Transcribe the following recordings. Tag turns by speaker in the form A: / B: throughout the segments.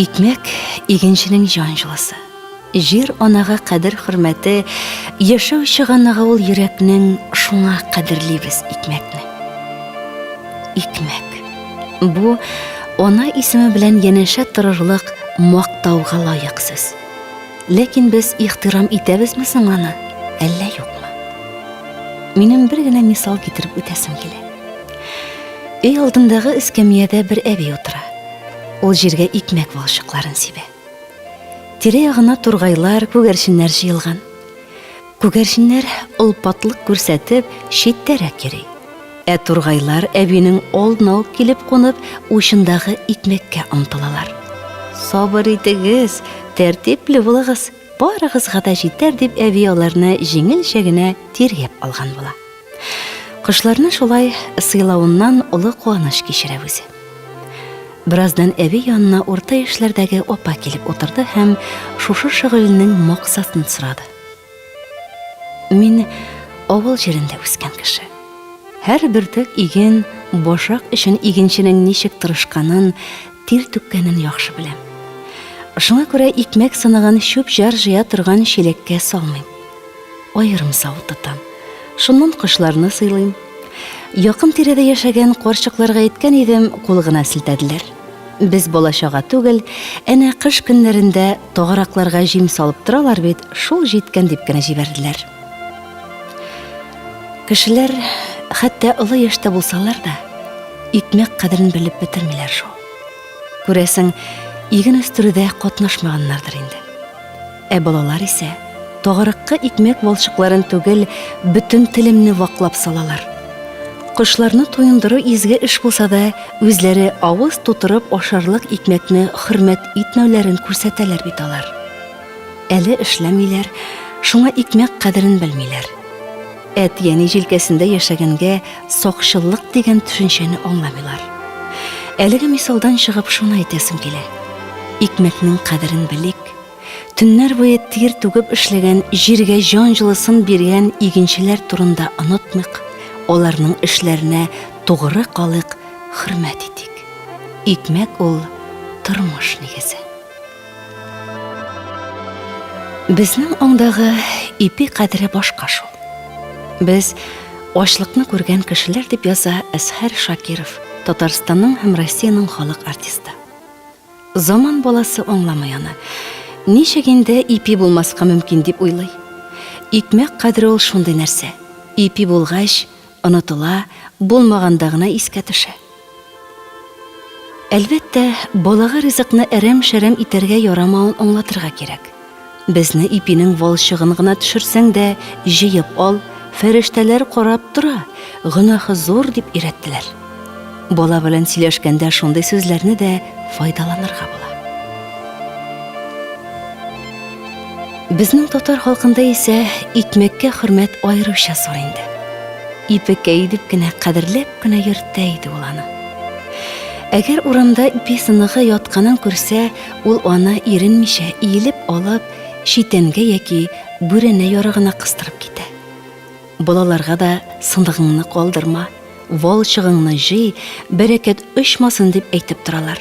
A: Икмәк, игенченең җан җылысы. Җир анага кадер-хөрмәте, яшәү чыганагы ул йөрәкнең, шуңа кадерлибез икмәкне. Икмәк. Бу ана исеме белән янәшә торырлык мактауга лаек сүз. Ләкин без ихтирам итәбезме соң аны, әллә юкмы? Минем бер генә мисал китереп үтәсем килә. Өй алдындагы эскәмиядә бер әби утыра. Ул җиргә икмәк валчыкларын сибә. Тирә-ягына тургайлар, күгәрченнәр җыелган. Күгәрченнәр олпатлык күрсәтеп, читтәрәк йөри. Ә тургайлар әбинең алдына ук килеп кунып, учындагы икмәккә омтылалар. Сабыр итегез, тәртипле булыгыз, барыгызга да җитәр, дип әби аларны җиңелчә генә тиргәп алган була. Кошларны шулай сыйлавыннан олы куаныч кичерә үзе. Бераздан әби янына урта яшьләрдәге апа килеп утырды һәм шушы шөгыленең максатын сорады. Мин авыл җирендә үскән кеше. Һәр бөртек иген, башак өчен игенченең ничек тырышканын, тир түккәнен яхшы беләм. Шуңа күрә икмәк сыныгын чүп-чар җыя торган чиләккә салмыйм. Аерым савыт тотам. Шуннан кошларны сыйлыйм. Якын тирәдә яшәгән карчыкларга әйткән идем, кул гына селтәделәр. Без бала-чага түгел, әнә кыш көннәрендә тагаракларга җим салып торалар бит, шул җиткән дип кенә җибәрделәр. Кешеләр, хәтта олы яшьтә булсалар да, икмәк кадерен белеп бетермиләр шул. Күрәсең, иген үстерүдә катнашмаганнардыр инде. Ә балалар исә тагаракка икмәк валчыкларын түгел, бөтен телемне ваклап салалар. Кошларны туендыру изге эш булса да, үзләре авыз тутырып ашарлык икмәкне хөрмәт итмәүләрен күрсәтәләр бит алар. Әле эшләмиләр, шуңа икмәк кадерен белмиләр. Әти-әни җилкәсендә яшәгәнгә сакчыллык дигән төшенчәне аңламыйлар. Әлеге мисалдан чыгып шуны әйтәсем килә. Икмәкнең кадерен белик. Төннәр буе тир түгеп эшләгән, җиргә җан җылысын биргән игенчеләр турында онытмыйк, аларның эшләренә тугры калыйк, хөрмәт итик. Икмәк ул тормыш нигезе. Безнең аңдагы ипи кадере башка шул. Без ачлыкны күргән кешеләр дип яза Әсхәр Шакиров, Татарстанның һәм Россиянең халык артисты. Заман баласы аңламый аны. Ничек инде ипи булмаска мөмкин дип уйлый. Икмәк кадере ул шундый нәрсә. Ипи булгач, онытыла, булмаганда гына искә төшә. Әлбәттә, балага ризыкны әрәм-шәрәм итәргә ярамавын аңлатырга кирәк. Безне ипинең валчыгын гына төшерсәң дә җыеп ал, фәрештәләр карап тора, гөнаһы зур дип өйрәттеләр. Бала белән сөйләшкәндә шундый сүзләрне дә файдаланырга була. Безнең татар халкында исә икмәккә хөрмәт аеруча зур инде. Ипекәй дип кенә кадерләп кенә йөртә иде ул аны. Әгәр урамда ипи сыныгы ятканын күрсә, ул аны иренмичә иелеп алып, читәнгә яки бүрәнә ярыгына кыстырып китә. Балаларга да сыныгыңны калдырма, валчыгыңны җый, бәрәкәт очмасын дип әйтеп торалар.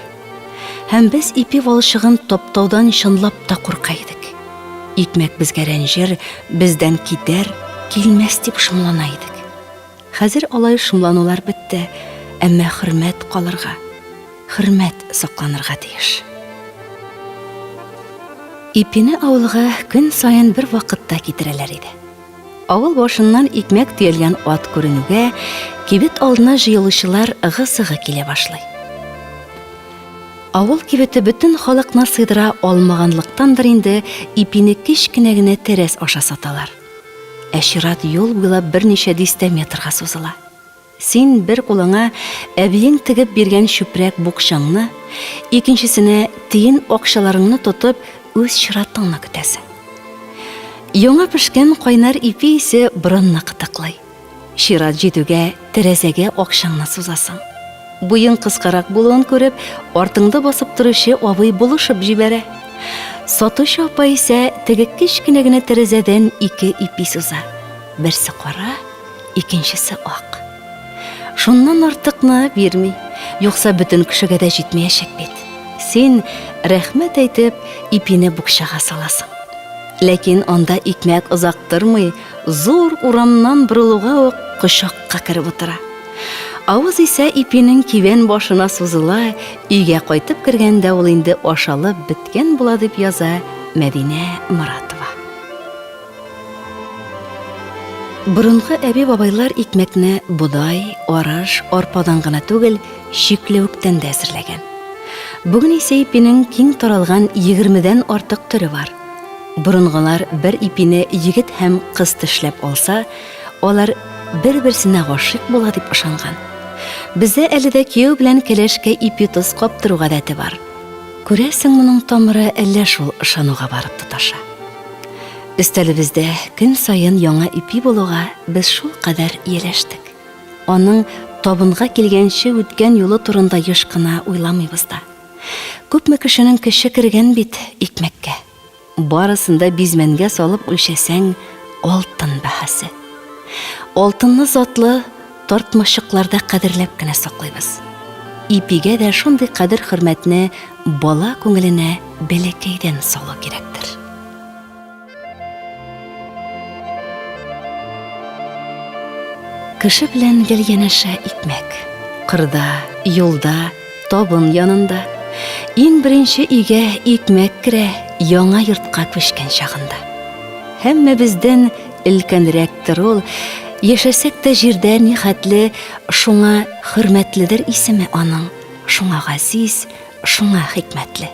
A: Һәм без ипи валчыгын таптаудан чынлап та курка идек. Икмәк безгә рәнҗер, бездән китәр, килмәс дип шомлана идек. Хәзер алай шомланулар бетте, әмма хөрмәт калырга, хөрмәт сакланырга тиеш. Ипине авылга көн саен бер вакытта китерәләр иде. Авыл башыннан икмәк төялгән ат күренүгә, кибет алдына җыелучылар ыгы-зыгы килә башлый. Авыл кибете бөтен халыкны сыйдыра алмаганлыктандыр инде ипине кечкенә генә тәрәз аша саталар. Ә чират юл буйлап берничә дистә метрга сузыла. Син бер кулыңа әбиең тегеп биргән чүпрәк букчаңны, икенчесенә тиен акчаларыңны тотып, үз чиратыңны көтәсең. Яңа пешкән кайнар ипи исе борынны кытыклый. Чират җитүгә тәрәзәгә акчаңны сузасың. Буең кыскарак булуын күреп, артыңда басып торучы абый булышып җибәрә. Сатучы апа исә теге кечкенә генә тәрәзәдән ике ипи суза. Берсе кара, икенчесе ак. Шуннан артыкны бирми, юкса бөтен кешегә дә җитмәячәк бит. Син, рәхмәт әйтеп, ипине букчага саласың. Ләкин анда икмәк озак тормый, зур урамнан борылуга ук кочакка кереп утыра. Авыз исә ипинең кибән башына сузыла, өйгә кайтып кергәндә ул инде ашалып беткән була, дип яза Мәдинә Моратова. Борынгы әби-бабайлар икмәкне бодай, арыш, арпадан гына түгел, чикләвектән дә әзерләгән. Бүген исә ипинең киң таралган егермедән артык төре бар. Борынгылар бер ипине егет һәм кыз тешләп алса, алар бер-берсенә гашыйк була дип ышанган. Бездә әле дә кияү белән кәләшкә ипи-тоз каптыру гадәте бар. Күрәсең, моның тамыры әллә шул ышануга барып тоташа. Өстәлебездә көн саен яңа ипи булуга без шулкадәр ияләштек. Аның табынга килгәнче үткән юлы турында еш кына уйламыйбыз да. Күпме кешенең көче кергән бит икмәккә. Барысын да бизмәнгә салып үлчәсәң, алтын бәһасе. Алтынны затлы тартмачыкларда кадерләп кенә саклыйбыз. Ипигә дә шундый кадер-хөрмәтне бала күңеленә бәләкәйдән салу кирәктер. Кеше белән гел янәшә икмәк. Кырда, юлда, табын янында. Иң беренче өйгә икмәк керә яңа йортка күчкән чагында. Һәммәбездән өлкәнрәктер ул, яшәсәк тә җирдә нихәтле, шуңа хөрмәтледер исеме аның, шуңа газиз, шуңа хикмәтле.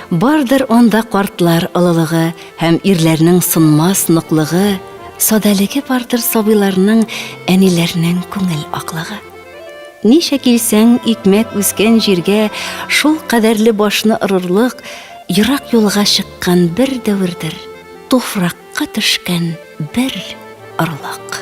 A: Бардыр анда картлар олылыгы һәм ирләрнең сынмас ныклыгы, садәлеге бардыр сабыйларның, әниләрнең күңел аклыгы. Ничә килсәң, икмәк үскән җиргә шул кадәрле башны орырлык, ерак юлга чыккан бер дәвердер, туфракка төшкән бер орлык.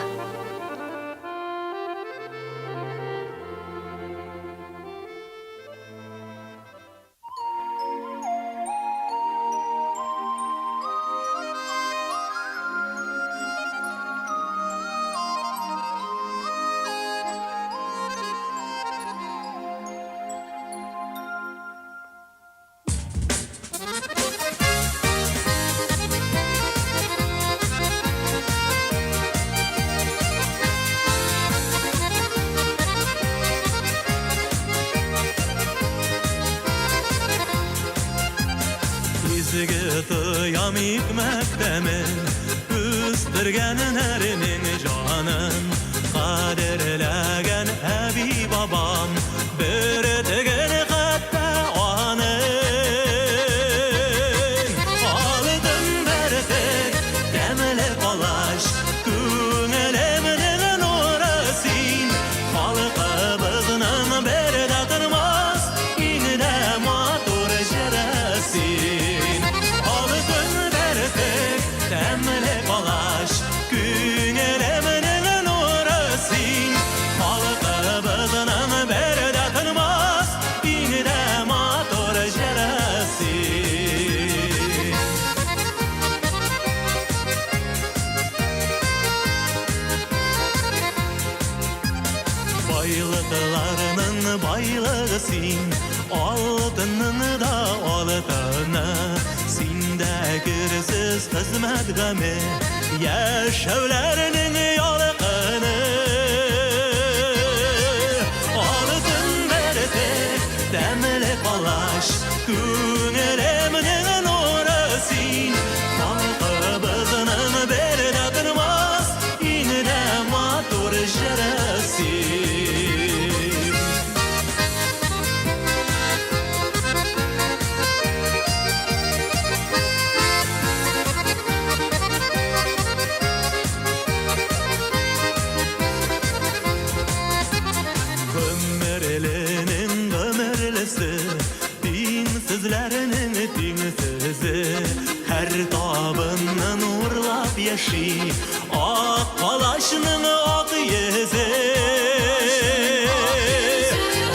B: Изге тоям икмәк тәмен, Үстергән нәрнең җанын, Кадерләгән әби-бабам, Бөртеген хәтта аның. Алтын бөртек, тәмле калач, Күңелемнең нуры син, Халкыбызның бер дә тормас, Иң дә матур җыры син. Алтын бөртек, тәмле калач, Күңелемнең нуры син, Халкыбызның бер дә тормас, Иң дә матур җыры син. Байлыкларның байлыгы син, алтынның да алтыны. Синдә керсез хезмәт гаме, яшәүләрнең ялкыны. Алтын бөртек, тәмле калач, күңелемнең нуры син. Халкыбызның бер дә тормас, иң дә матур җыры син. Гомерленең гомерлесе, Тиңсезләрнең тиңсезе, Һәр табынны нурлап яши, Ак калачның ак йөзе.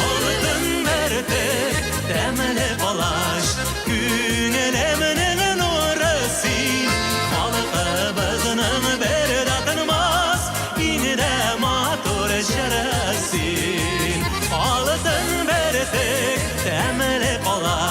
B: Алтын бөртек, тәмле калач, Күңелемнең нуры син, Халкыбызның бер дә тынмас, Иң дә матур җыры син. Алтын бөртек, тәмле калач.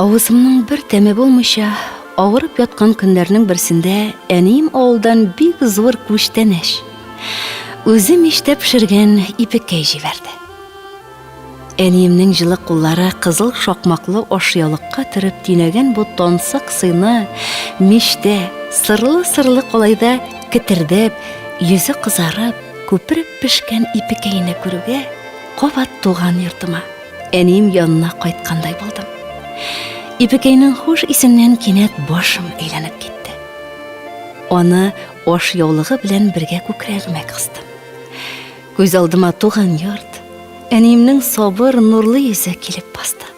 A: Авызымның бер тәме булмыйча, авырып яткан көннәрнең берсендә әнием авылдан бик зур күчтәнәч, үзе мичтә пешергән ипекәй җибәрде. Әниемнең җылы куллары кызыл шакмаклы ашъяулыкка төреп төйнәгән бу тансык сыйны мичтә, сырлы-сырлы калайда кетердәп, йөзе кызарып, күпереп пешкән ипекәйне күрүгә, кабат туган йортыма, әнием янына кайткандай булдым. Ипекәйнең хуш исеннән кинәт башым әйләнеп китте. Аны ашъяулыгы белән бергә күкрәгемә кыстым. Күз алдыма туган йорт, әниемнең сабыр, нурлы йөзе килеп басты.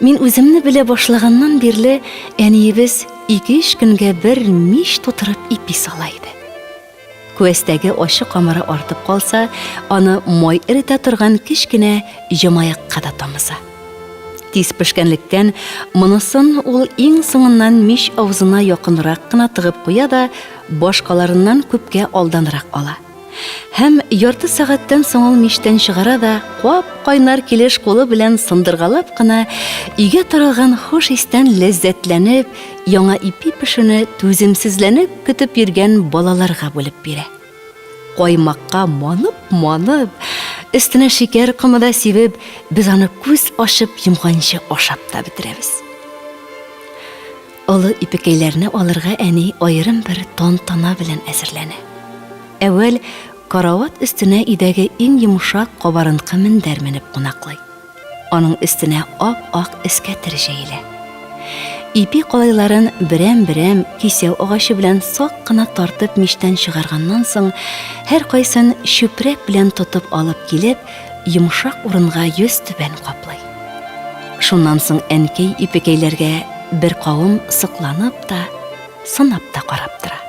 A: Мин үземне белә башлаганнан бирле әниебез ике-өч көнгә бер мич тутырып ипи сала иде. Күәстәге ачы камыры артып калса, аны май эретә торган кечкенә җамаякка да тамыза. Тиз пешкәнлектән, монысын ул иң соңыннан мич авызына якынрак кына тыгып куя да, башкаларыннан күпкә алданрак ала. Һәм ярты сәгатьтән соң ул мичтән чыгара да, кап-кайнар килеш кулы белән сындыргалап кына, өйгә таралган хуш истән ләззәтләнеп, яңа ипи пешүне түземсезләнеп көтеп йөргән балаларга бүлеп бирә. Каймакка манып-манып, өстенә шикәр комы да сибеп, без аны күз ачып йомганчы ашап та бетерәбез. Олы ипекәйләрне алырга әни аерым бер тантана белән әзерләнә. Әүвәл карават өстенә өйдәге иң йомшак кабарынкы мендәр менеп кунаклый. Аның өстенә ап-ак эскәтер җәелә. Ипи калайларын берәм-берәм кисәү агачы белән сак кына тартып мичтән чыгарганнан соң, һәркайсын чүпрәк белән тотып алып килеп, йомшак урынга йөзтүбән каплый. Шуннан соң әнкәй ипекәйләргә беркавым сокланып та, сынап та карап тора.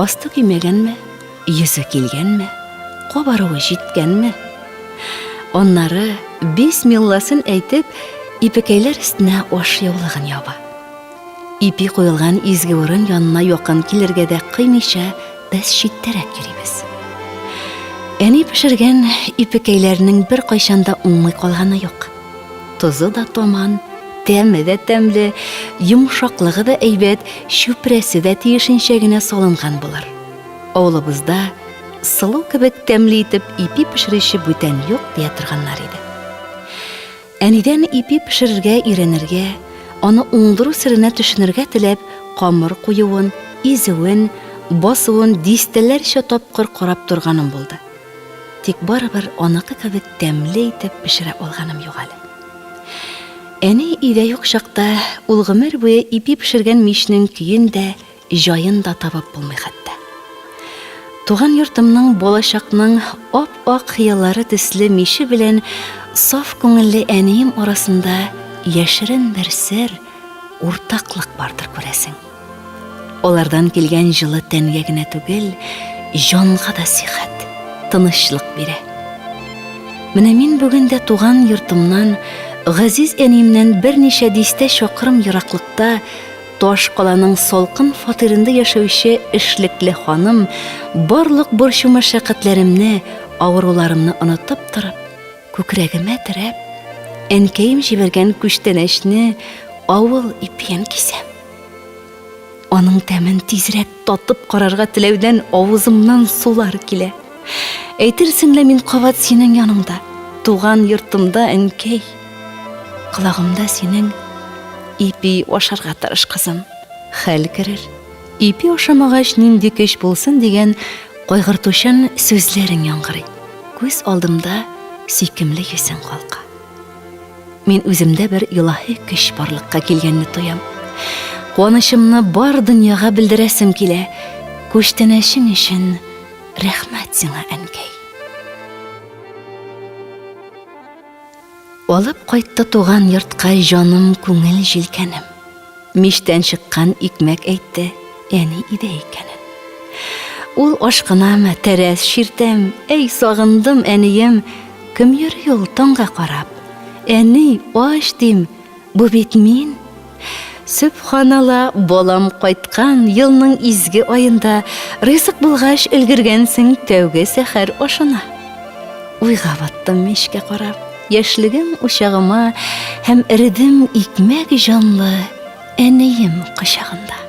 A: Асты көймәгәнме, Йөзе килгәнме? Кабаруы җиткәнме? Аннары бисмилласын әйтеп, ипекәйләр өстенә ашъяулыгын яба. Ипи куелган изге урын янына якын килергә дә кыймыйча, без читтәрәк йөрибез. Әни пешергән ипекәйләрнең беркайчан да уңмый калганы юк. Тозы да томан, тәме дә тәмле, йомшаклыгы да әйбәт, чүпрәсе дә тиешенчә генә салынган булыр. Авылыбызда сылу кебек тәмле итеп ипи пешерүче бүтән юк дия торганнар иде. Әнидән ипи пешерергә өйрәнергә, аны уңдыру серенә төшенергә теләп, камыр куюын, изүен, басуын дистәләрчә тапкыр карап торганым булды. Тик барыбер аныкы кебек тәмле итеп пешерә алганым юк әле. Әни өйдә юк чакта ул гомер буе ипи пешергән мичнең көен дә, җаен да табып булмый хәтта. Туган йортымның балачакның ап-ак хыяллары төсле миче белән саф күңелле әнием арасында яшерен бер сер, уртаклык бардыр, күрәсең. Алардан килгән җылы тәнгә генә түгел, җанга да сихәт, тынычлык бирә. Менә мин бүген дә туган йортымнан, газиз әниемнән берничә дистә чакрым ераклыкта Таш каланың салкын фатирында яшәүче эшлекле ханым барлык борчу-мәшәкатьләремне, авыруларымны онытып торып, күкрәгемә терәп, әнкәем җибәргән күчтәнәчне авыл ипиен кисәм. Аның тәмен тизрәк татып карарга теләүдән авызымнан сулар килә. Әйтерсең лә мин кабат синең яныңда, туган йортымда, әнкәй. Колагымда синең ипи ашарга тырыш, кызым. Хәл керер. Ипи ашамагач нинди көч булсын дигән кайгыртучан сүзләрең яңгырый. Күз алдымда сөйкемле йөзең калка. Мин үземдә бер илаһи көч барлыкка килгәнне тоям. Куанычымны бар дөньяга белдерәсем килә. Күчтәнәчең өчен рәхмәт сиңа, әнкәй. Алып кайтты туган йортка җаным күңел җилкәнем. Мичтән чыккан икмәк әйтте, әни өйдә икәнен. Ул ашкынам, тәрәз чиртәм, әй сагындым, әнием, кем йөри ул таңга карап? Әни, ач дим, бу бит мин. Сөбханалла, балам кайткан елның изге аенда ризык булгач өлгергәнсең тәүге сәхәр ашына. Уйга баттым мичкә карап. Яшьлегем учагыма һәм эредем икмәк җанлы әнием кочагында.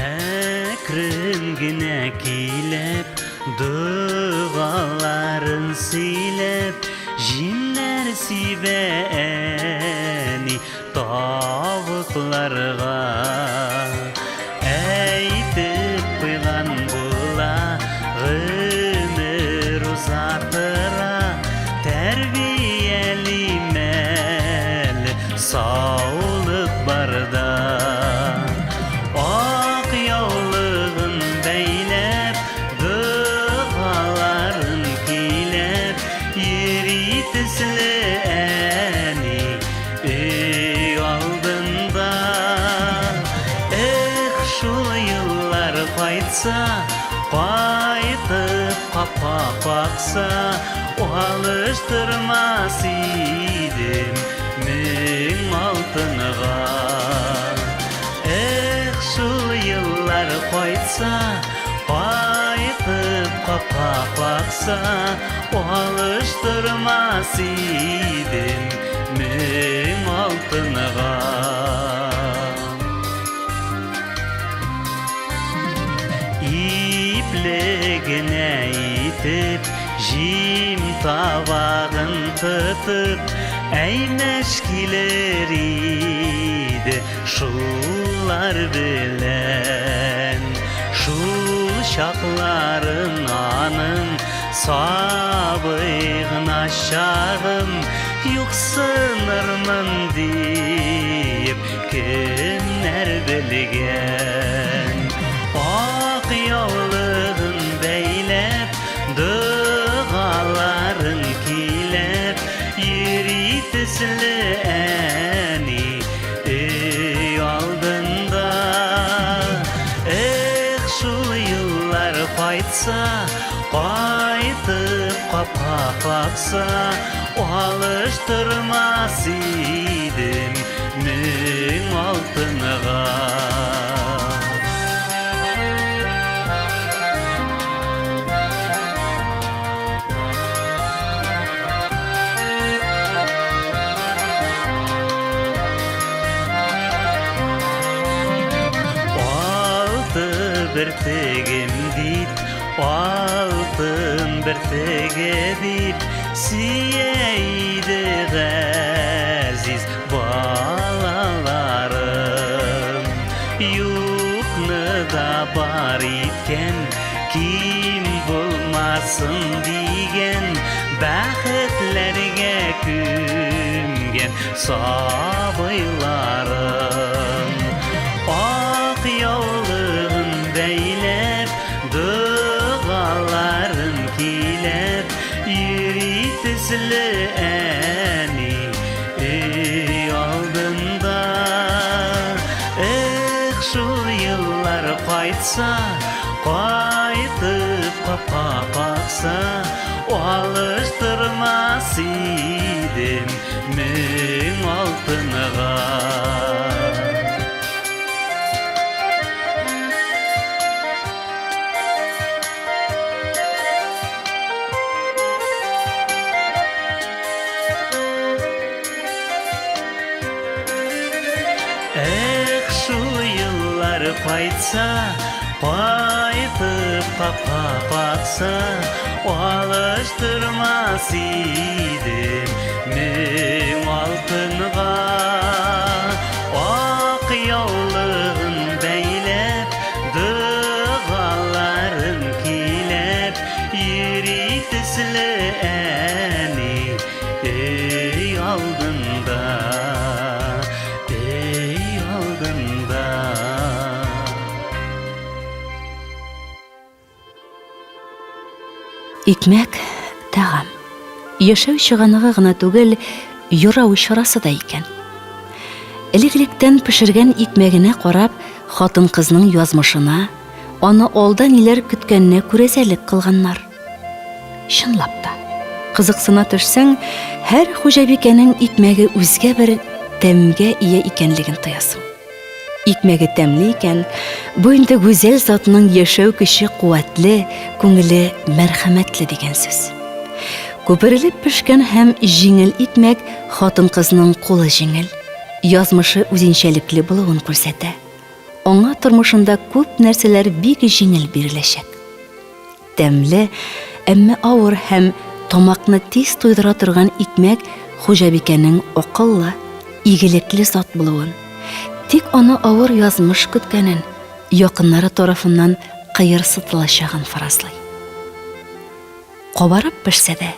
B: Әкрен генә килеп, догаларын сөйләп, җимнәр сибә әни тавыкларга. Әйтеп куйган була, гомер уза тора, тәрбиялим әле саулык барда. Ак яулыгын бәйләп, догаларын көйләп, йөри төсле әни өй алдында. Эх, шул еллар кайтса, кайтып капка какса, алыштырмас идем мең алтынга. Эх, шул еллар кайтса, кайтып капка какса, алыштырмас идем мең алтынга. Ипле генә итеп, җим табагын тотып, әймәш килер иде шулар белән. Шул чакларын аның сабый гына чагым, юксынырмын диеп кемнәр белгән. Ак яулыгын бәйләп, догаларын көйләп, йөри төсле әни өй алдында. Эх, шул еллар кайтса, кайтып капка какса, алыштырмас идем мең алтынга. Алты бөртегем дип, алтын бөртеге дип, сөя иде газиз балаларым. Юкны да бар иткән, ким булмасын дигән, бәхетләргә күмгән сабыйларым. Ак яулыгын бәйләп, догаларын көйләп, йөри төсле әни өй алдында. Эх, шул еллар кайтса, кайтып капка какса, алыштырмас идем мең алтынга. Эх, шул еллар кайтса, кайтып капка какса, алыштырмас идем мең алтынга. Ак яулыгын бәйләп, догаларын көйләп, йөри.
A: Икмәк, тәгам. Яшәү чыганагы гына түгел, юрау чарасы да икән. Элек-электән пешергән икмәгенә карап, хатын-кызның язмышына, аны алда ниләр көткәненә күрәзәлек кылганнар. Чынлап та, кызыксына төшсәң, һәр хуҗабикәнең икмәге үзгә бер тәмгә ия икәнлеген тоясың. Икмәге тәмле икән, бу инде гүзәл затның яшәү көче куәтле, күңеле мәрхәмәтле дигән сүз. Күперелеп пешкән һәм җиңел икмәк хатын-кызның кулы җиңел, язмышы үзенчәлекле булуын күрсәтә. Аңа тормышында күп нәрсәләр бик җиңел биреләчәк. Тәмле, әмма авыр һәм тамакны тиз туйдыра торган икмәк хуҗабикәнең акыллы, игелекле зат булуын, тик аны авыр язмыш көткәнен, якыннары тарафыннан кыерсытылачагын фаразлый. Кабарып пешсә дә,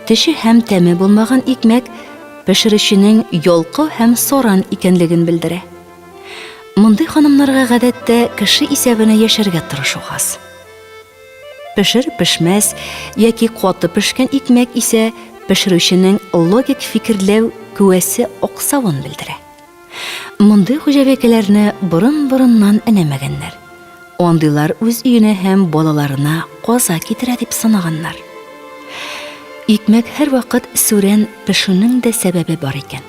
A: төче һәм тәме булмаган икмәк пешерүченең ялкау һәм саран икәнлеген белдерә. Мондый ханымнарга гадәттә кеше исәбенә яшәргә тырышу хас. Пешер-пешмәс яки каты пешкән икмәк исә пешерүченең логик фикерләү күәсе аксавын белдерә. Мондый хуҗабикәләрне борын-борыннан өнәмәгәннәр. Андыйлар үз өенә һәм балаларына каза китерә дип санаганнар. Икмәк һәрвакыт сүрән пешүнең дә сәбәбе бар икән.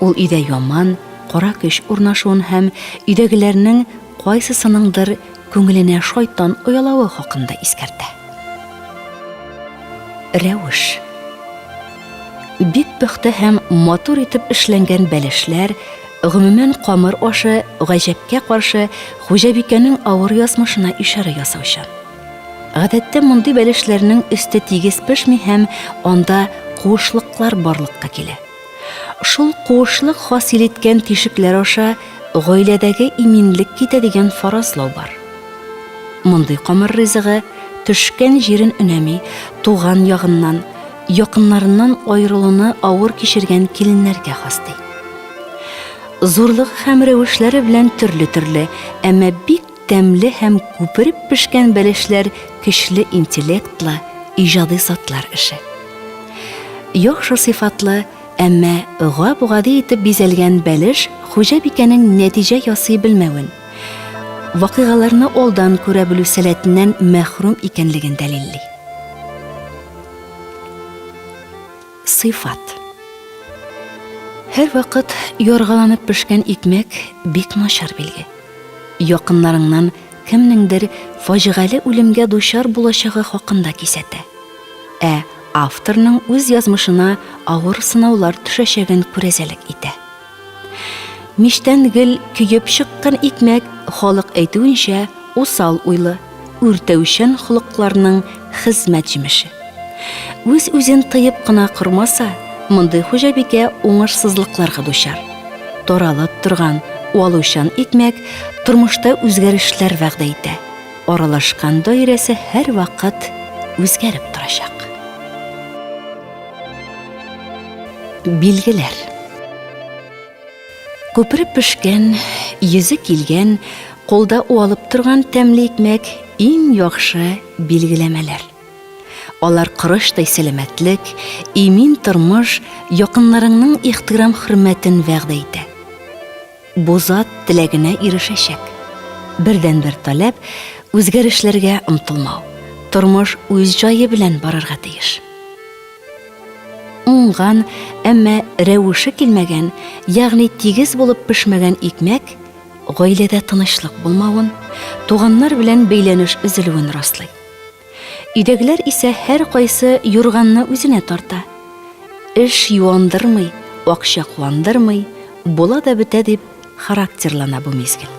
A: Ул өйдә яман, кара көч урнашуын һәм өйдәгеләрнең кайсысыныңдыр күңеленә шайтан оялавы хакында искәртә. Рәвеш. Бик пөхтә һәм матур итеп эшләнгән бәлешләр, гомумән камыр ашы, гаҗәпкә каршы, хуҗабикәнең авыр язмышына ишарә ясаучан. Гадәттә мондый бәлешләрнең өсте тигез пешми һәм анда куышлыклар барлыкка килә. Шул куышлык хасил иткән тишекләр аша гаиләдәге иминлек китә дигән фаразлау бар. Мондый камыр ризыгы төшкән җирен өнәми, туган ягыннан, якыннарыннан аерылуны авыр кичергән киленнәргә хас ди. Зурлыгы һәм рәвешләре белән төрле-төрле, әмма бик тәмле һәм күпереп пешкән бәлешләр көчле интеллектлы, иҗади затлар эше. Яхшы сыйфатлы, әмма гап-гади итеп бизәлгән бәлеш хуҗабикәнең нәтиҗә ясый белмәвен, вакыйгаларны алдан күрә белү сәләтеннән мәхрүм икәнлеген дәлилли. Сыйфат. Һәрвакыт яргаланып пешкән икмәк бик начар билге. Якыннарыңнан кемнеңдер фаҗигале үлемгә дучар булачагы хакында кисәтә. Ә авторның үз язмышына авыр сынаулар төшәчәген күрәзәлек итә. Мичтән гел көеп чыккан икмәк, халык әйтүенчә, усал уйлы, үртәүчән холыкларның хезмәт җимеше. Үз-үзен тыеп кына кормаса, мондый хуҗабикә уңышсызлыкларга дучар. Таралып торган, уалучан икмәк тормышта үзгәрешләр вәгъдә итә. Аралашкан даирәсе һәрвакыт үзгәреп торачак. Билгеләр. Күпереп пешкән, йөзе килгән, кулда уалып торган тәмле икмәк иң яхшы билгеләмәләр. Алар корычтай сәламәтлек, имин тормыш, якыннарыңның ихтирам-хөрмәтен вәгъдә итә. Бу зат теләгенә ирешәчәк. Бердәнбер таләп, үзгәрешләргә омтылмау. Тормыш үз җае белән барырга тиеш. Уңган, әмма рәвеше килмәгән, ягъни тигез булып пешмәгән икмәк гаиләдә тынычлык булмавын, туганнар белән бәйләнеш өзелүен раслый. Өйдәгеләр исә һәркайсы юрганны үзенә тарта. Эш юандырмый, акча куандырмый, була да бетә дип характерлана бу мизгел.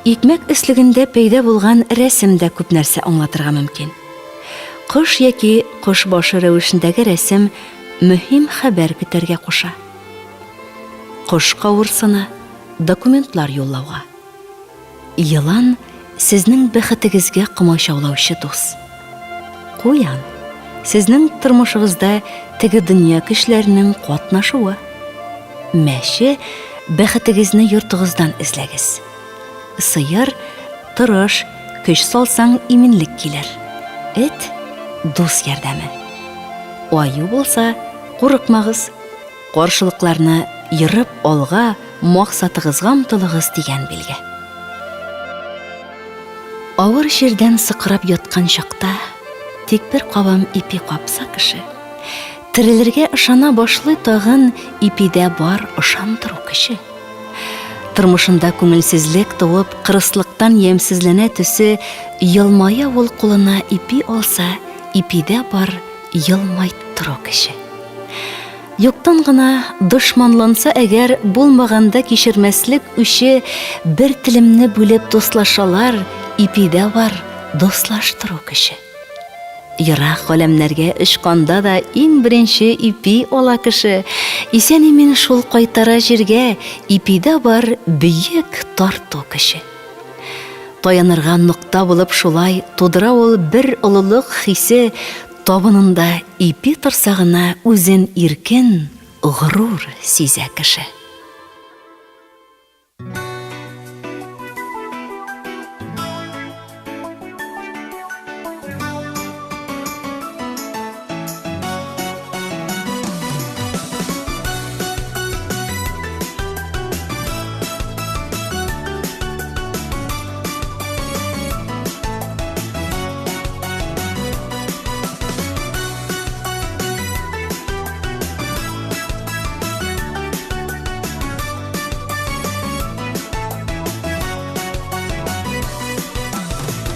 A: Икмәк өслегендә пәйда булган рәсем дә күп нәрсә аңлатырга мөмкин. Кош яки кош башы рәвешендәге рәсем мөһим хәбәр көтәргә куша. Кош кавырсына, документлар юллауга. Елан, сезнең бәхетегезгә комачаулаучы дус. Куян, сезнең тормышыгызда теге дөнья көчләренең катнашуы. Мәче, бәхетегезне йортыгыздан эзләгез. Сыер, тырыш, көч салсаң, иминлек килер. Эт, дус ярдәме. Аю булса, курыкмагыз, каршылыкларны ерып алга, максатыгызга омтылыгыз дигән билге. Авыр чирдән сыкрап яткан чакта, тик бер кабым ипи капса кеше, терелергә ышана башлый тагын ипидә бар ышандыру көче. Тормышында күңелсезлек туып, кырыслыктан ямьсезләнә төсе, елмая ул кулына ипи алса, ипидә бар елмайттыру көче. Юктан гына дошманланса әгәр, булмаганда кичермәслек үче, бер телемне бүлеп дуслашалар, ипидә бар дуслаштыру көче. Ерак галәмнәргә очканда да иң беренче ипи ала кеше. Исән-имин шул кайтара җиргә, ипидә бар бөек тарту көче. Таянырга нокта булып шулай тудыра ул бер олылык хисе, табынында ипи торса гына үзен иркен, горур сизә кеше.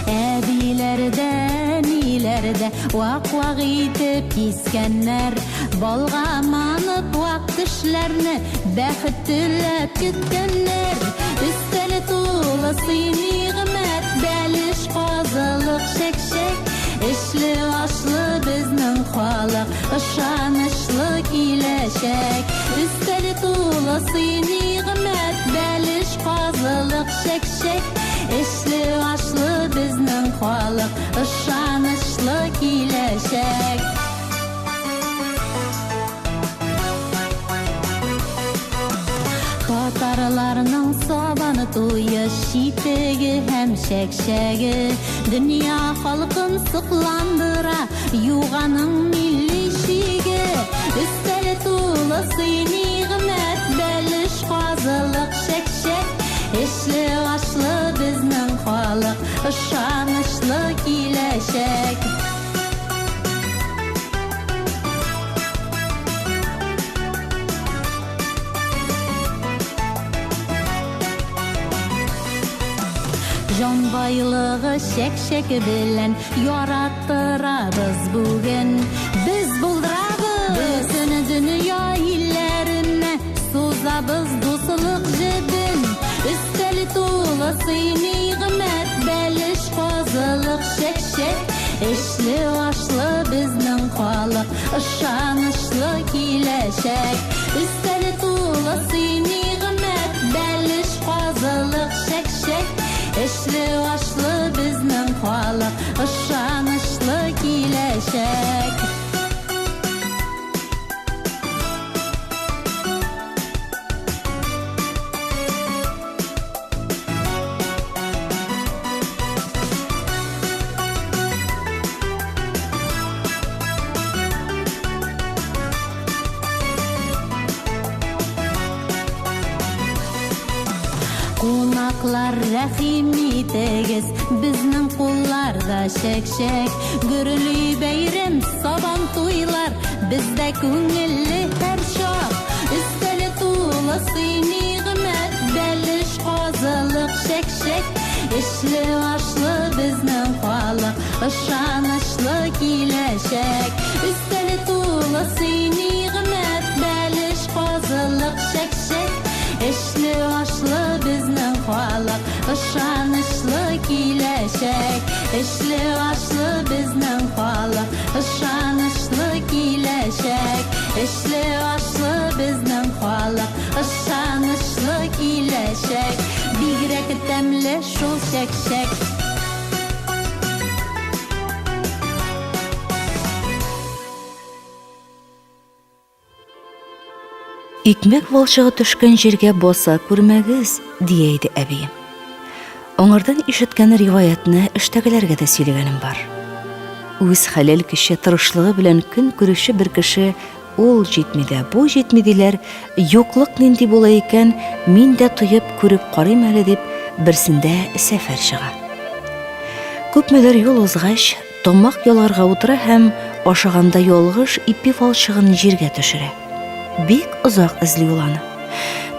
C: Әбиләр дә, әниләр дә вак-вак итеп кискәннәр. Балга манып вак тешләрне бәхет теләп көткәннәр. Өстәле тулы сый-нигъмәт, бәлеш, казылык, чәкчәк. Эшле ашлы безнең халык, ышанычлы киләчәк. Өстәле тулы сый-нигъмәт, бәлеш, казылык, чәкчәк. Эшле ашлы безнең халык, ышанычлы киләчәк. Татарларның сабан туе, читеге һәм чәкчәге дөнья халкын сокландыра, юганың милли чиге. Өстәле тулы сый-нигъмәт, бәлеш, казылык, чәкчәк. Эшле ашлы безнең халык, ышанычлы киләчәк. Җан байлыгы чәк-чәк белән яраттырабыз бүген. Без булдырабыз! Бөтен дөнья илләренә сузабыз дуслык җебен. Өстәл тулы сый-нигъмәт, бәлеш, казылык, чәк-чәк. Эшле ашлы безнең халык, ышанычлы киләчәк. Өстәле тулы сый-нигъмәт, бәлеш, казылык, чәк-чәк. Эшле ашлы безнең халык, ышанычлы киләчәк. Кунаклар, рәхим итегез, безнең кулларда чәк-чәк. Гөрли бәйрәм, сабан туйлар, бездә күңелле һәрчак. Өстәле тулы сый-нигъмәт, бәлеш, казылык, чәк-чәк. Эшле ашлы безнең халык, ышанычлы киләчәк. Өстәле тулы сый-нигъмәт, бәлеш, казылык, чәк-чәк. Эшле ашлы безнең халык, ышанычлы киләчәк. Эшле ашлы безнең халык, ышанычлы киләчәк. Эшле ашлы безнең халык, ышанычлы киләчәк. Бигрәк тәмле шул чәк-чәк.
A: Икмәк валчыгы төшкән җиргә баса күрмәгез, дия иде әбием. Аңардан ишеткән риваятьне эштәгеләргә дә сөйләгәнем бар. Үз хәләл көче, тырышлыгы белән көн күрүче бер кеше ул җитми дә, бу җитми диләр, юклык нинди була икән, мин дә тоеп, күреп карыйм әле дип, берсендә сәфәр чыга. Күпмедер юл узгач, тамак ялгарга утыра һәм ашаганда ялгыш ипи валчыгын җиргә төшерә. Бик озак эзли ул аны.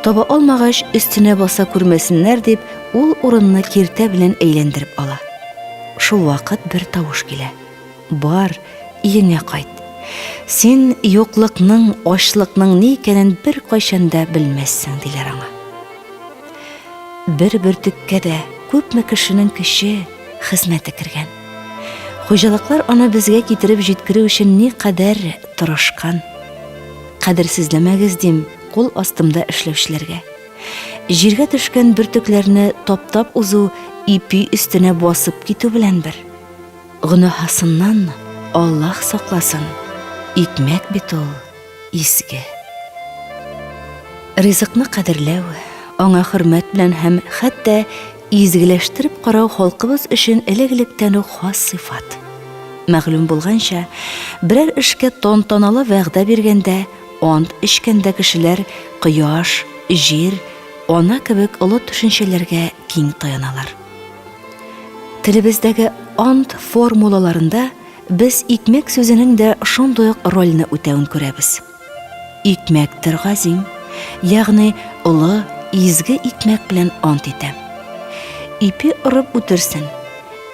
A: Таба алмагач, өстенә баса күрмәсеннәр дип, ул урынны киртә белән әйләндереп ала. Шул вакыт бер тавыш килә. Бар, өеңә кайт. Син юклыкның, ачлыкның ни икәнен беркайчан да белмәссең, диләр аңа. Бер бөртеккә дә күпме кешенең көче, хезмәте кергән. Хуҗалыклар аны безгә китереп җиткерү өчен никадәр тырышкан. Кадерсезләмәгез, дим, кул астымда эшләүчеләргә. Җиргә төшкән бөртекләрне таптап узу ипи өстенә басып китү белән бер. Гөнаһасыннан Аллаһ сакласын, икмәк бит ул изге. Ризыкны кадерләү, аңа хөрмәт белән һәм хәтта изгеләштереп карау халкыбыз өчен элек-электән үк хас сыйфат. Мәгълүм булганча, берәр эшкә тантаналы вәгъдә биргәндә, Ант эчкәндә кешеләр кояш, җир, ана кебек олы төшенчәләргә киң таяналар. Телебездәге ант формулаларында без икмәк сүзенең дә шундый ук рольне үтәвен күрәбез. Икмәктер газим, ягъни олы, изге икмәк белән ант итәм. Ипи орып үтерсен,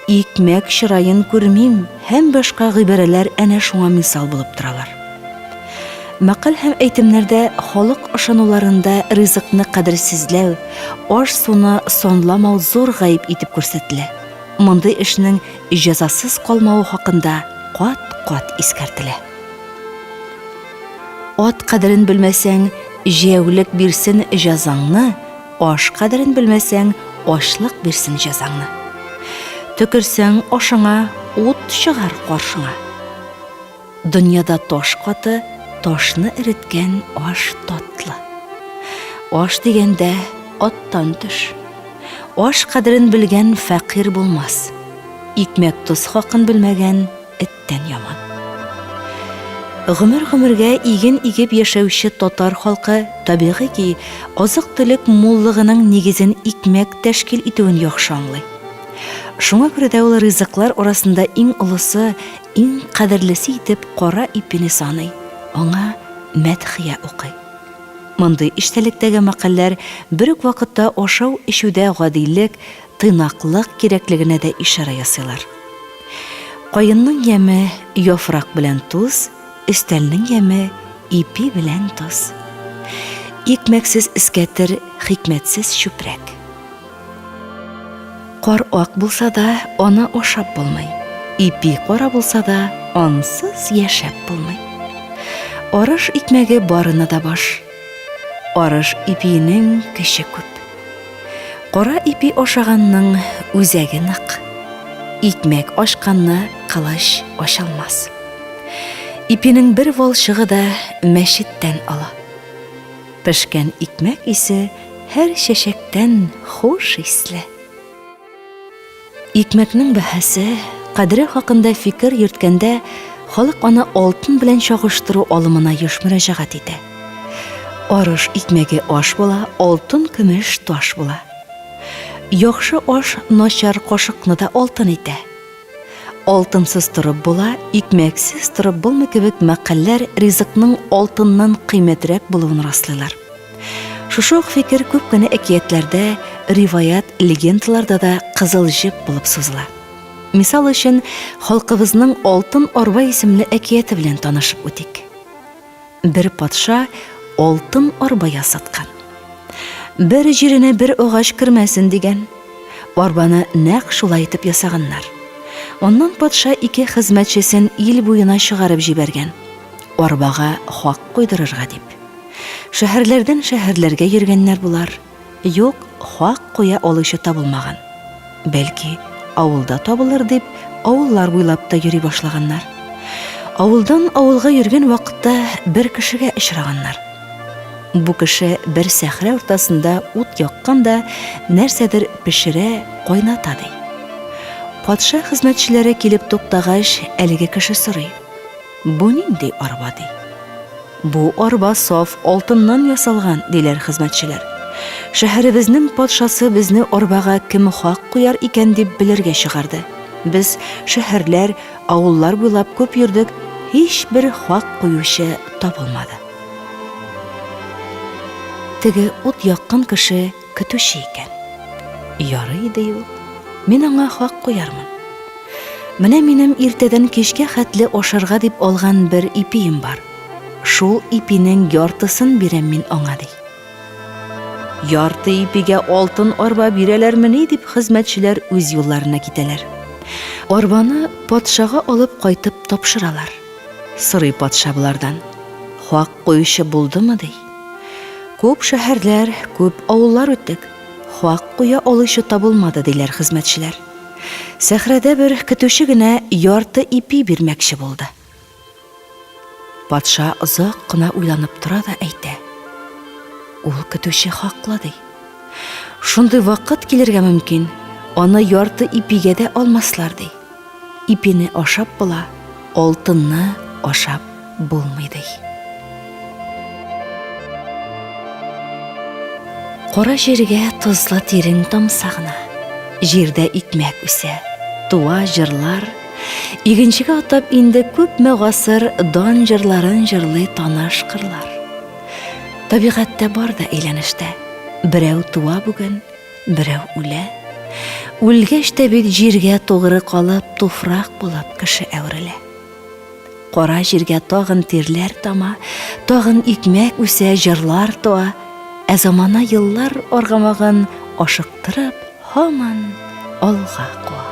A: Икмәк чыраен күрмим һәм башка гыйбарәләр әнә шуңа мисал булып торалар. Мәкаль һәм әйтемнәрдә халык ышануларында ризыкны кадерсезләү, аш-суны санламау зур гаеп итеп күрсәтелә. Мондый эшнең җәзасыз калмавы хакында кат-кат искәртелә. Ат кадерен белмәсәң, җәяүлек бирсен җәзаңны, Аш кадерен белмәсәң, ачлык бирсен җәзаңны. Төкерсәң ашыңа, ут чыгар каршыңа. Дөньяда таш каты, ташны эреткән аш татлы. Аш дигәндә аттан төш. Аш кадерен белгән фәкыйрь булмас. Икмәк-тоз хакын белмәгән эттән яман. Гомер-гомергә иген игеп яшәүче татар халкы, табигый ки, азык-төлек муллыгының нигезен икмәк тәшкил итүен яхшы аңлый. Шуңа күрә дә ул ризыклар арасында иң олысы, иң кадерлесе итеп кара ипине саный, аңа мәдхия укый. Мондый эчтәлектәге мәкальләр бер үк вакытта ашау-эчүдә гадилек, тыйнаклык кирәклегенә дә ишарә ясыйлар. Каенның яме яфрак белән тоз, өстәлнең яме ипи белән тоз. Икмәксез эскәтер, хикмәтсез чүпрәк. Кар ак булса да, аны ашап булмый. Ипи кара булса да, ансыз яшәп булмый. Арыш икмәге барына да баш. Арыш ипиенең көче күп. Кара ипи ашаганның үзәге нык. Икмәк ачканны кылыч ачалмас. Ипинең бер валчыгы да мәчеттән ала. Пешкән икмәк исе һәр чәчәктән хуш исле. Икмәкнең бәһасе, кадере хакында фикер йөрткәндә, халык аны алтын белән чагыштыру алымына еш мөрәҗәгать итә. Арыш икмәге аш була, алтын-көмеш таш була. Яхшы аш начар кашыкны да алтын итә. Алтынсыз торып була, икмәксез торып булмый кебек мәкальләр ризыкның алтыннан кыйммәтрәк булуын раслыйлар. Шушы ук фикер күп кенә әкиятләрдә, риваять, легендаларда да кызыл җеп булып сузыла. Мисал өчен, халкыбызның Алтын арба исемле әкияте белән танышып үтик. Бер патша алтын арба ясаткан. Бер җиренә бер агач кермәсен дигән. Арбаны нәкъ шулай итеп ясаганнар. Аннан патша ике хезмәтчесен ил буена чыгарып җибәргән. Арбага хак куйдырырга дип. Шәһәрләрдән шәһәрләргә йөргәннәр болар. Юк, хак куя алучы табылмаган. Бәлки, авылда табылыр дип, авыллар буйлап та йөри башлаганнар. Авылдан авылга йөргән вакытта бер кешегә очраганнар. Бу кеше бер сәхрә уртасында ут яккан да нәрсәдер пешерә, кайната ди. Патша хезмәтчеләре килеп туктагач, әлеге кеше сорый. Бу нинди арба, ди. Бу арба саф алтыннан ясалган, диләр хезмәтчеләр. Шәһәребезнең патшасы безне арбага кем хак куяр икән дип белергә чыгарды. Без шәһәрләр, авыллар буйлап күп йөрдек, һичбер хак куючы табылмады. Теге ут яккан кеше көтүче икән. Ярый, ди ул, мин аңа хак куярмын. Менә минем иртәдән кичкә хәтле ашарга дип алган бер ипием бар. Шул ипинең яртысын бирәм мин аңа, ди. Ярты ипигә алтын арба бирәләрмени, дип хезмәтчеләр үз юлларына китәләр. Арбаны патшага алып кайтып тапшыралар. Сорый патша болардан. Хак куючы булдымы, ди. Күп шәһәрләр, күп авыллар үттек, хак куя алучы табылмады, диләр хезмәтчеләр. Сәхрәдә бер көтүче генә ярты ипи бирмәкче булды. Патша озак кына уйланып тора да әйтә. Ул көтүче хаклы, ди. Шундый вакыт килергә мөмкин, аны ярты ипигә дә алмаслар, ди. Ипине ашап була, алтынны ашап булмый, ди. Кара җиргә тозлы тирең тамса гына, җирдә икмәк үсә, туа җырлар. Игенчегә атап инде күпме гасыр дан җырларын җырлый таныш кырлар. Табигатьтә бар да әйләнештә. Берәү туа бүген, берәү үлә. Үлгәч тә бит җиргә тугры калып, туфрак булып кеше әверелә. Кара җиргә тагын тирләр тама, тагын икмәк үсә, җырлар туа, ә замана еллар аргамагын ашыктырып, һаман алга куа.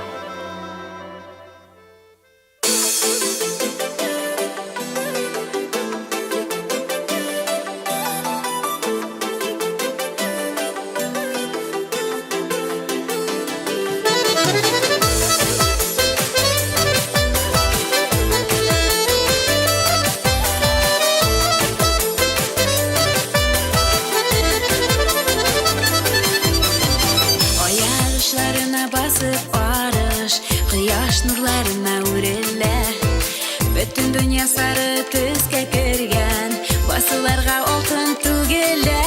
D: Аяк очларына басып арыш, кояш нурларына үрелә. Бөтен дөнья сары төскә кергән, басуларга алтын түгелә.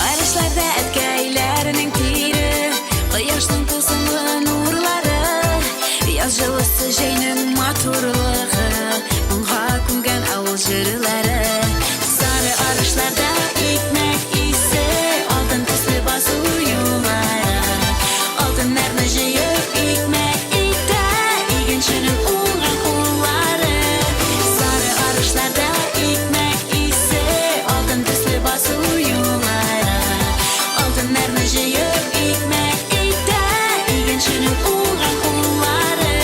D: Арышларда әткәйләрнең тире, кояшның тылсымлы нурлары, яз җылысы, җәйнең матурлыгы, моңга күмгән авыл җырлары. Сары арышларда икмәк исе, алтын төсле басу юллары. Алтыннарны җыеп икмәк итә игенченең уңган куллары. Сары арышларда икмәк исе, алтын төсле басу юллары. Алтыннарны җыеп икмәк итә игенченең уңган куллары.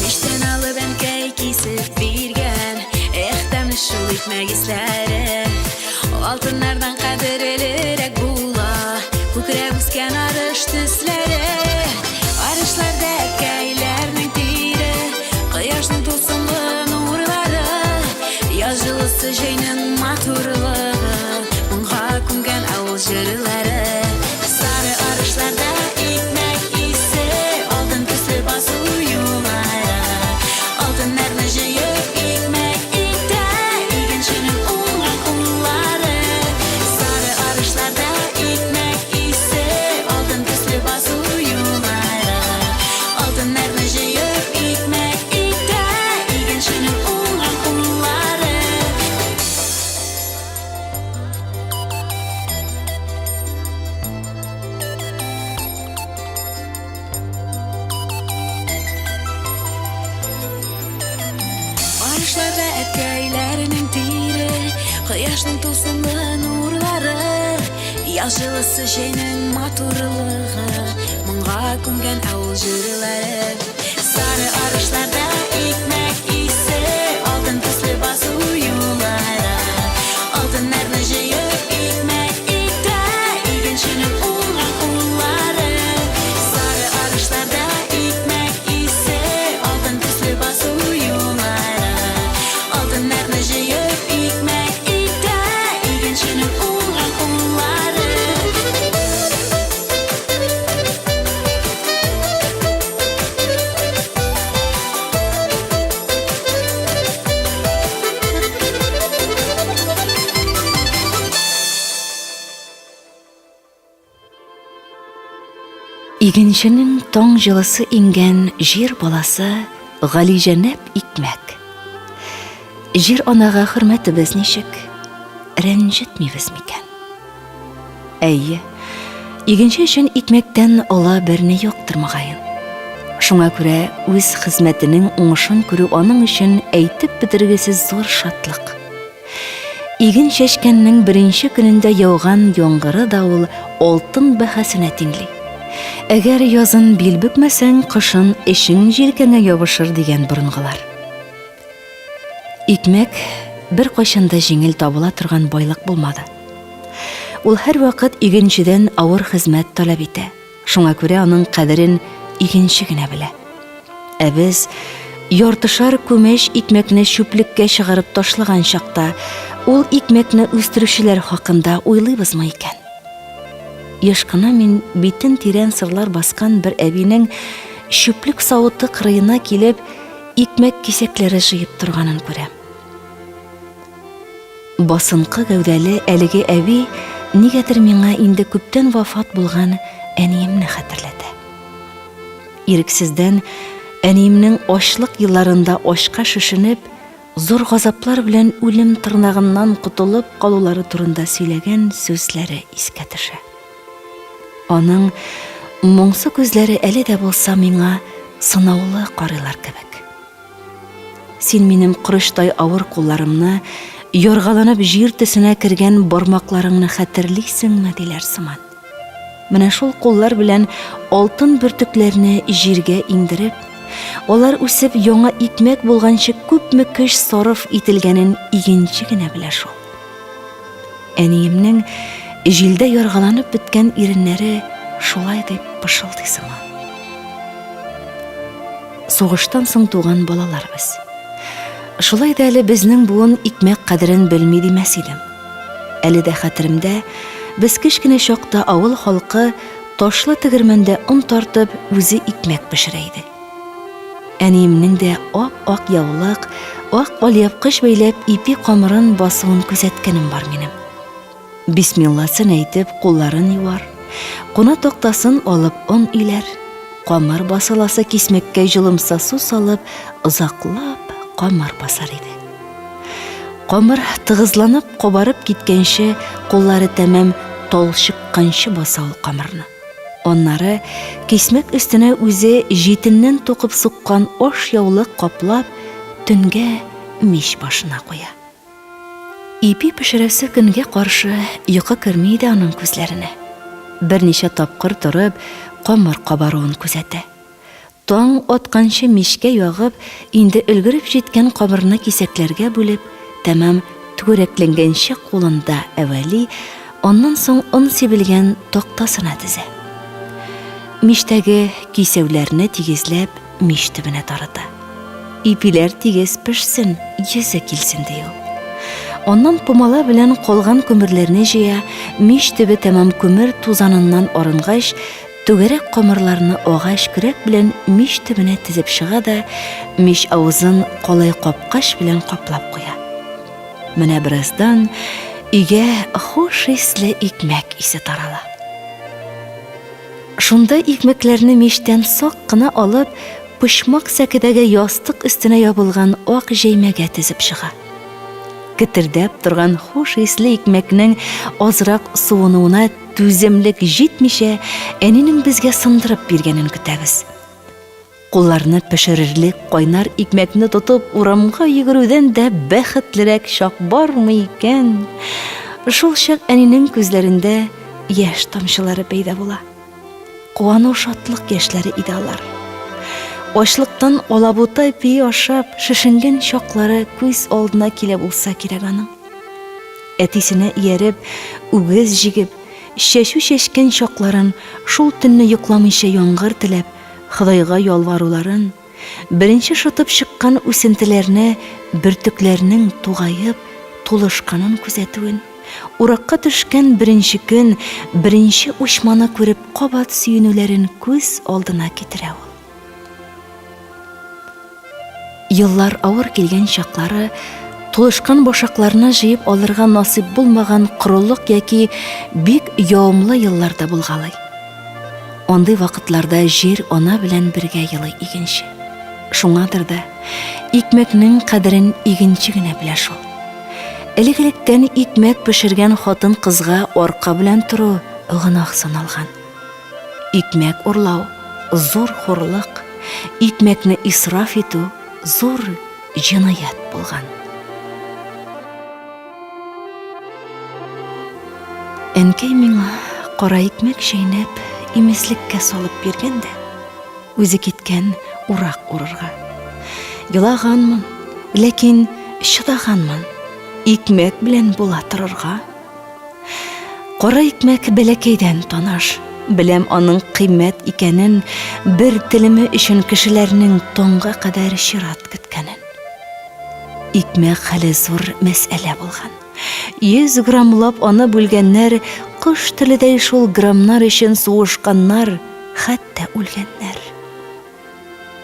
D: Мичтән алып әнкәй кисеп биргән, эх, тәмле шул икмәк исләре. Алтыннардан кадерлерәк була Күкрәп үскән арыш төсләре. Арышларда әткәйләрнең тире, Кояшның тылсымлы нурлары, Яз җылысы, җәйнең матурлыгы, Моңга күмгән авыл җырлары. Сары арышларда икмәк исе, Алтын төсле басу юллары. Алтыннарны җыеп икмәк итә Игенченең уңган куллары. Сары арышларда икмәк исе, Алтын төсле басу юллары. Алтыннарны җыеп икмәк итә Игенченең уңган куллары. Арышларда әткәйләренең тире, Кояшның тылсымлы нурлары, Яз җылысы, җәйнең матурлыгы, Моңга күмгән авыл җырлары. Сары арышларда икмәк исе, Алтын төсле басу юллары. Алтыннарны җыеп икмәк итә Игенченең уңган куллары. Сары арышларда икмәк исе, Алтын төсле басу юллары. Алтыннарны җыеп икмәк итә Игенченең уңган куллары.
A: Игенченең таң җылысы иңгән җир баласы галиҗәнәп икмәк. Җир анага хөрмәтебез ничек? Рәнҗетмибез микән? Әйе, игенче өчен икмәктән олы берни юктыр мөгаен. Шуңа күрә үз хезмәтенең уңышын күрү аның өчен әйтеп бетергесез зур шатлык. Иген чәчкәннең беренче көнендә яуган яңгыры да ул алтын бәһасенә тиңли. Әгәр язын бил бөкмәсәң, кышын эшең җилкәңә ябышыр дигән борынгылар. Икмәк беркайчан да җиңел табыла торган байлык булмады. Ул һәрвакыт игенчедән авыр хезмәт таләп итә. Шуңа күрә аның кадерен игенче генә белә. Ә без яртышар күмәч икмәкне чүплеккә чыгарып ташлаган чакта ул икмәкне үстерүчеләр хакында уйлыйбызмы икән? Еш кына мин битен тирән сырлар баскан бер әбинең чүплек савыты кырыена килеп, икмәк кисәкләре җыеп торганын күрәм. Басынкы гәүдәле әлеге әби нигәдер миңа инде күптән вафат булган әниемне хәтерләтә. Ирексездән әниемнең ачлык елларында ачка шешенеп, зур газаплар белән үлем тырнагыннан котылып калулары турында сөйләгән сүзләре искә төшә. Аның моңсу күзләре әле дә булса миңа сынаулы карыйлар кебек. Син минем корычтай авыр кулларымны, яргаланып җир төсенә кергән бармакларыңны хәтерлисеңме, диләр сыман. Менә шул куллар белән алтын бөртекләрне җиргә иңдереп, алар үсеп яңа икмәк булганчы күпме көч сарыф ителгәнен игенче генә белә шул. Әниемнең җилдә яргаланып беткән иреннәре шулай дип пышылдый сыман. Сугыштан соң туган балалар без. Шулай да әле безнең буын икмәк кадерен белми димәс идем. Әле дә хәтеремдә, без кечкенә чакта авыл халкы ташлы тегермәндә он тартып, үзе икмәк пешерә иде. Әниемнең дә ап-ак яулык, ак алъяпкыч бәйләп ипи камырын басуын күзәткәнем бар минем. Бисмилласын әйтеп кулларын юар, куна тактасын алып он иләр, камыр басыласы кисмәккә җылымса су салып, озаклап камыр басар иде. Камыр тыгызланып кабарып киткәнче, куллары тәмам талчыкканчы баса ул камырны. Аннары кисмәк өстенә үзе җитеннән тукып суккан ашъяулык каплап, төнгә мич башына куя. Ипи пешерәсе көнгә каршы йокы керми иде аның күзләренә. Берничә тапкыр торып, камыр кабаруын күзәтә. Таң атканчы мичкә ягып, инде өлгереп җиткән камырны кисәкләргә бүлеп, тәмам түгәрәкләнгәнче кулында әвәли, аннан соң он сибелгән тактасына тезә. Мичтәге кисәүләрне тигезләп мич төбенә тарата. Ипиләр тигез пешсен, йөзе килсен, ди ул. Аннан пумала белән калган күмерләрне җыя, мич төбе тәмам күмер тузаныннан арынгач, Түгәрәк камырларны агач көрәк белән мич төбенә тезеп чыга да, мич авызын калай капкач белән каплап куя. Менә бераздан өйгә хуш исле икмәк исе тарала. Шунда икмәкләрне мичтән сак кына алып, почмак сәкедәге ястык өстенә ябылган ак җәймәгә тезеп чыга. Кетердәп торган хуш исле икмәкнең азрак суынуына Түземлек җитмичә, әнинең безгә сындырып биргәнен көтәбез. Кулларны пешерерлек кайнар икмәкне тотып урамга йөгерүдән дә бәхетлерәк чак бармы икән? Шул чак әнинең күзләрендә яшь тамчылары пәйда була. Куану шатлык яшьләре иде алар. Ачлыктан алабута ипие ашап шешенгән чаклары күз алдына килә булса кирәк аның. Әтисенә ияреп, үгез җигеп, чәчү чәчкән чакларын, шул төнне йокламыйча яңгыр теләп, Ходайга ялваруларын, беренче шытып чыккан үсентеләрне бөртекләрнең тугаеп, тулышканын күзәтүен, уракка төшкән беренче көн, беренче учманы күреп кабат сөенүләрен күз алдына китерә ул. Еллар авыр килгән чаклары, тулышкан башакларны җыеп алырга насыйп булмаган корылык яки бик явымлы еллар да булгалый. Андый вакытларда җир ана белән бергә елый игенче. Шуңадыр да икмәкнең кадерен игенче генә белә шул. Элек-электән икмәк пешергән хатын-кызга арка белән тору гөнаһ саналган. Икмәк урлау, зур хурлык, икмәкне исраф итү зур җинаять булган. Әнкәй миңа кара икмәк чәйнәп, имезлеккә салып биргән дә, үзе киткән урак урырга. Елаганмын, ләкин чыдаганмын. Икмәк белән була торырга. Кара икмәк бәләкәйдән таныш. Беләм аның кыйммәт икәнен, бер телеме өчен кешеләрнең таңга кадәр чират көткәнен. Икмәк хәле зур мәсьәлә булган. 100 граммлап аны бүлгәннәр, кош теледәй шул граммнар өчен сугышканнар, хәтта үлгәннәр.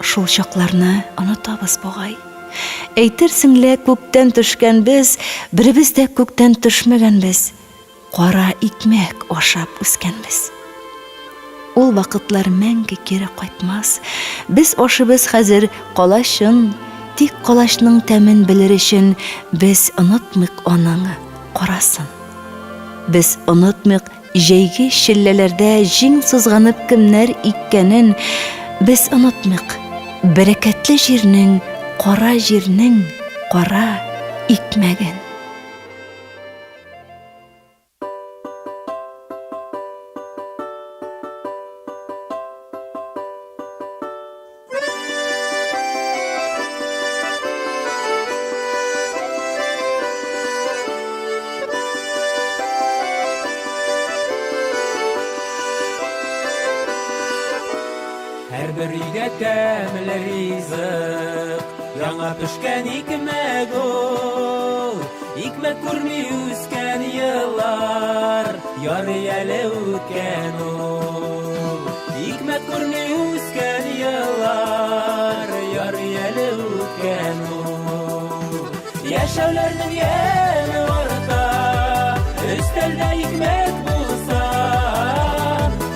A: Шул чакларны онытабыз бугай. Әйтерсең лә күктән төшкәнбез, беребез дә күктән төшмәгәнбез. Кара икмәк ашап үскәнбез. Ул вакытлар мәңге кире кайтмас. Без ашыбыз хәзер калачын, тик калачның тәмен белер өчен без онытмыйк аның карасын. Без онытмыйк җәйге челләләрдә җиң сызганып кемнәр иккәнен, без онытмыйк бәрәкәтле җирнең кара җирнең кара икмәген.
E: Һәрбер өйдә тәмле ризык, яңа пешкән икмәк ул. Икмәк күрми үскән еллар, ярый әле үткән ул. Икмәк күрми үскән еллар, ярый әле үткән ул. Яшәүләрнең яме арта, өстәлдә икмәк булса.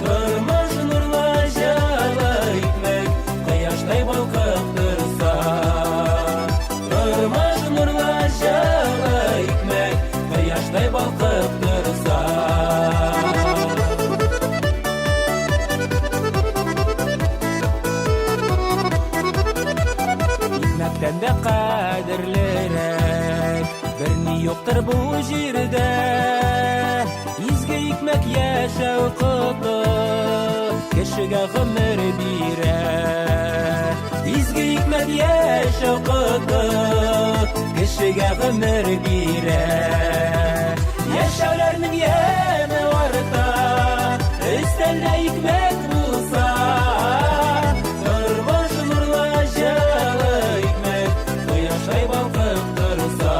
E: Тормыш нурлы җылы икмәк, кояштай балкып торса. Тормыш нурлы җылы икмәк, кояштай балкып торса. Икмәктән дә кадерлерәк берни юктыр бу җирдә. Изге икмәк яшәү коты, кешегә гомер бирә. Изге икмәк яшәү коты, кешегә гомер бирә. Яшәүләрнең яме арта, өстәлдә икмәк булса. Тормыш нурлы җылы икмәк, кояштай балкып торса.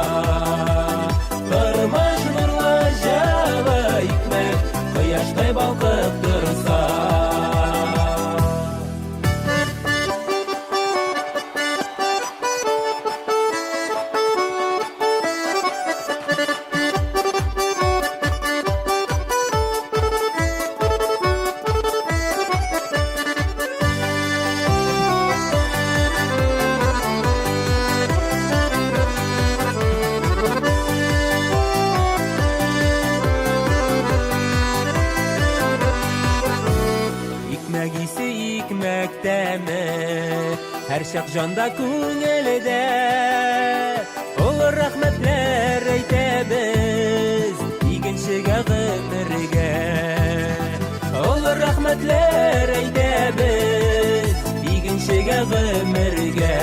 E: Тормыш нурлы җылы икмәк, кояштай балкып торса. Икмәк исе, икмәк тәме Һәрчак җанда күңелдә. Олы рәхмәтләр әйтәбез Игенчегә гомергә. Олы рәхмәтләр әйтәбез Игенчегә гомергә.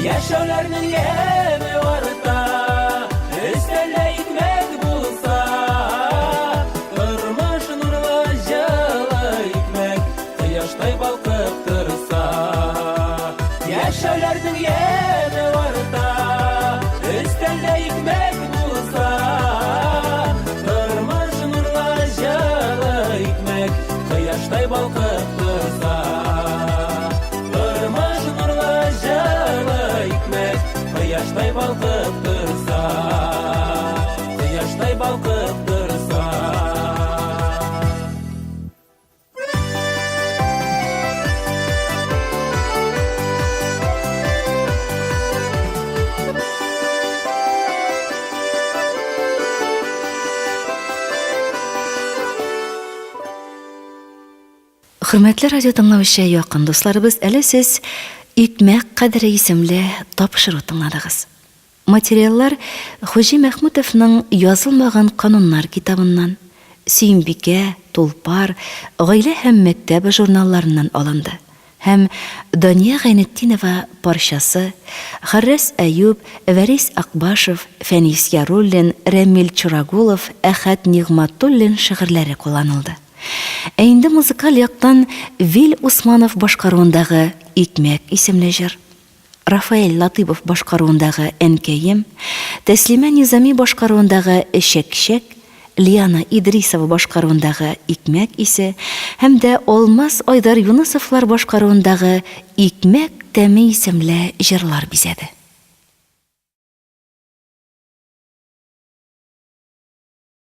E: Яшәүләрнең яме арта, Өстәлдә икмәк булса. Тормыш нурлы җылы икмәк, Кояштай балкып торса. Яшәүләрнең яме арта, Өстәлдә икмәк булса. Тормыш нурлы җылы икмәк, Кояштай балкып торса. Тормыш нурлы җылы икмәк, Кояштай балкып торса. Кояштай балкып торса.
A: Хөрмәтле радио тыңлаучы якын дусларыбыз, әле сез Икмәк кадере исемле тапшыру тыңладыгыз. Материаллар Хуҗи Мәхмүтовның Язылмаган кануннар китабыннан, Сөембикә, Тулпар, Гаилә һәм мәктәп журналларыннан алынды һәм Дания Гайнетдинова парчасы, Харрас Әюп, Вәрис Акбашев, Фәнис Яруллин, Рәмил Чурагулов, Әхәт Нигъмәтуллин шигырьләре кулланылды. Ә инде музыкаль яктан Вил Усманов башкаруындагы Икмәк исемле җыр, Рафаэль Латыйпов башкаруындагы Әнкәем, Тәслимә Низами башкаруындагы Чәк-чәк, Лиана Идрисова башкаруындагы Икмәк исе һәм дә Алмаз Айдар Юнысовлар башкаруындагы Икмәк тәме исемле җырлар бизәде.